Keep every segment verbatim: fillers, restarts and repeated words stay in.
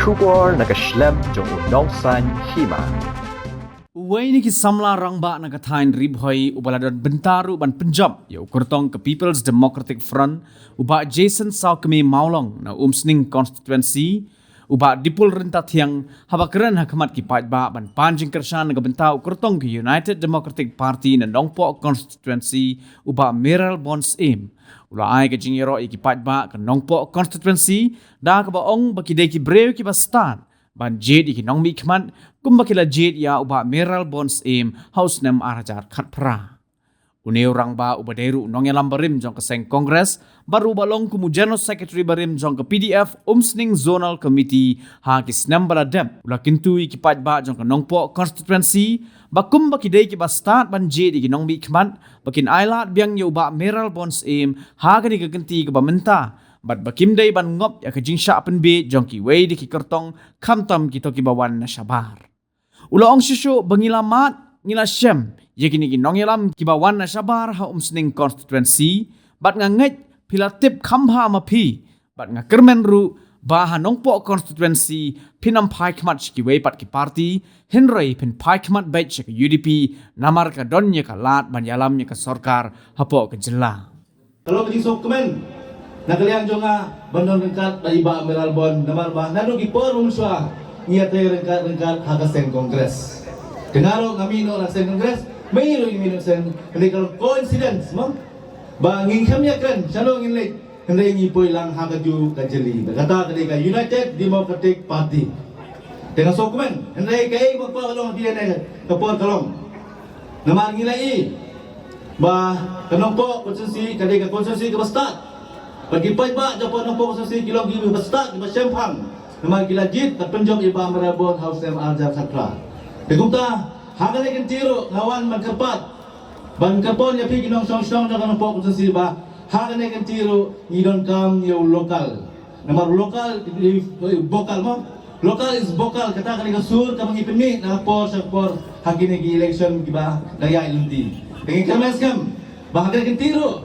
Khubor na ka shlem jong u Nongsaiñ Hima. Uwei na ki samla rangbah na ka thaiñ Ri Bhoi uba la don bynta ruh ban pynjop ïa u kyrtong ka People's Democratic Front, u Bah Jason Sawkmie Mawlong na Umsning Constituency, u Bah Dipul Ryntathiang, haba kren ha khmat ki paidbah ban pan jingkyrshan na ka bynta u kyrtong ka United Democratic Party na Nongpoh Constituency, u Bah Mayralborn Syiem, u la ai ka jingïaroh ïa ki paidbah ka Nongpoh Constituency da kaba ong ba ki dei ki briew kiba stad ban jied ïa ki nongmihkhmat kumba ki la jied ïa u Bah Mayralborn Syiem ha u snem ar hajar khatphra. Une u rangbah uba dei ruh u nongïalam barim jong ka seng Congress bad ruh ba long kum u General Secretary barim jong ka P D F Umsning Zonal Committee ha ki snem ba la dep, u la kyntu ïa ki paidbah jong ka Nongpoh Constituency ba kumba ki dei kiba stad ban jied ïa ki nongmihkhmat, ba kin ailad biang ïa u Bah Mayralborn Syiem ha kane ka kynti kaba mynta, bad ba kim dei ban ngop ïa ka jingshah pynbiej jong kiwei de ki kyrtong, khamtam kito kiba wan na shabar. U la ong shisha ba ngi la mad, ngi la shem ïa kine ki nongïalam kiba wan na shabar ha Umsning Constituency, bad nga ngeit phi la tip kham bha ma phi, bad nga kyrmen ruh ba ha Nongpoh Constituency phin ym phai khmat sha kiwei pat ki party, hynrei phin phai khmat beit sha ka U D P, namar ka don ïa ka lad ban ïalam ïa ka sorkar hapoh ka jylla. Ka long ka jingsngewkmen na ka liang jong nga ban don ryngkat bad i Bah Mayralborn, namar ba naduh ki por mynshuwa ngi ïatrei ryngkat ryngkat ha ka seng Congress. Te nga ruh nga mih noh na ka seng Congress, ma i ruh i mih noh seng, hynrei ka long coincidence mo, ba ngim ïakren shano ngin leit, hynrei ngi poi lang ha kajuh ka jylli. Kata ka dei ka United Democratic Party. Te nga sngewkmen, hynrei kaei ba ka long ha kane ka por ka long, namar ngi la i ba ka Nongpoh Constituency ka dei ka constituency kaba stad. Bad ki paidbah jong ka Nongpoh Constituency ki long kiba stad, kiba shemphang, namar ki la jied bad pynjop ïa i Bah Mayralborn ha u snem ar hajar khatphra. Te kumta ha kane ka kynti ruh nga wan ban kyrpad, ban kyrpad ïa phi ki nongshong shnong jong ka Nongpoh Constituency ba ha kane ka kynti ruh ngi donkam ïa u local. Namar local, eh, vocal mo. Local is vocal, kata ka dei ka sur kaba ngi pynmih na ka por sha ka por ha kine ki election kiba dang ïaid lynti. Te ngi kyrmen skhem ba ha kane ka kynti ruh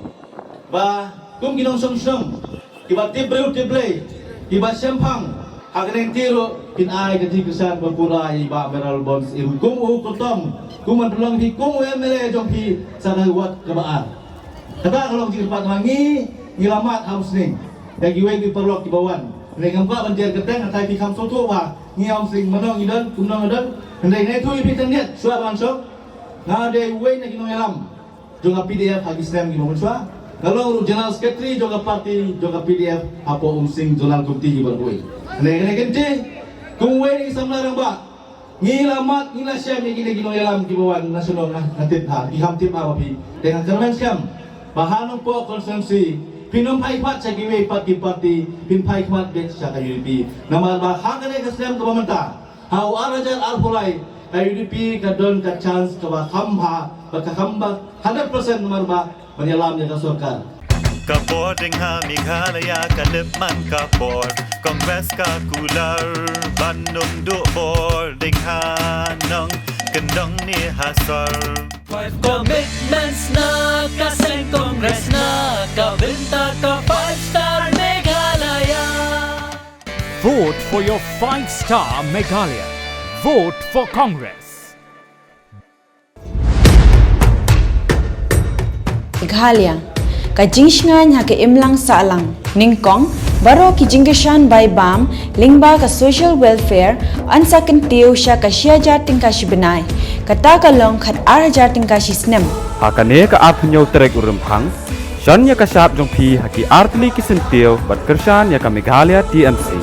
ba kum ki nongshong shnong kiba tip briew tip Blei, kiba shemphang, ha kane ka kynti ruh phin ai ka jingkyrshan ba pura ïa i Bah Mayralborn Syiem kum u kyrtong, kum ban pynlong phi kum u M L A jong phi sha ka ward kaba ar. Kata ka long jingkyrpad, namar ngi, ngi la mad ha Umsning. Ïa kiwei ki paralok kiba wan, hynrei ngam kwah ban jer kyrteng, hynrei phi kham sngewthuh ba ngi ha Umsning mano ngi don, kumno ngi don. Hynrei nga ïathuh ïa phi tang ïa shuwa ban shong, nga dei uwei na ki nongïalam jong ka P D F ha ki snem kiba mynshuwa. Nga long ruh General Secretary jong ka party jong ka P D F hapoh Umsning Zonal Committee kiba kawei. Hynrei kane ka kynti, kum uwei na ki samla rangbah, ngi la mad, ngi la shem ïa kine ki nongïalam kiba wan na shnong, nga tip ha, ki kham tip ha ba phi. Te nga kyrmen skhem ba ha Nongpoh Constituency phin ym phai khmat sha kiwei pat ki party, phin phai khmat beit sha ka U D P. Namar ba ha kane ka snem kaba mynta, ha u ar hajar arphew lai, ka U D P ka don ka chance kaba kham bha, ba ka kham bha hundred percent namar ba ban ïalam ïa ka sorkar. Ka bor ding ha Meghalaya ka lip man ka bor, Congress ka kular ban ym duh bor ding ha nongkyndong ne ha sor. Five commitments na ka seng Congress na ka bynta ka Five Star Meghalaya. Vote for your Five Star Meghalaya. Vote for Congress. Meghalaya, ka jingshngaiñ ha ka imlang sahlang. Nyngkong, baroh ki jingkyrshan bai bam lyngba ka social welfare, yn sa kyntiew sha ka shi hajar tyngka shi bnai. Kata ka long khat ar hajar tyngka shi snem. Ha kane ka arphew hynñiew tarik u Rymphang, shon ïa ka shap jong phi ha ki artylli ki syntiew bad kyrshan ïa ka Meghalaya T M C.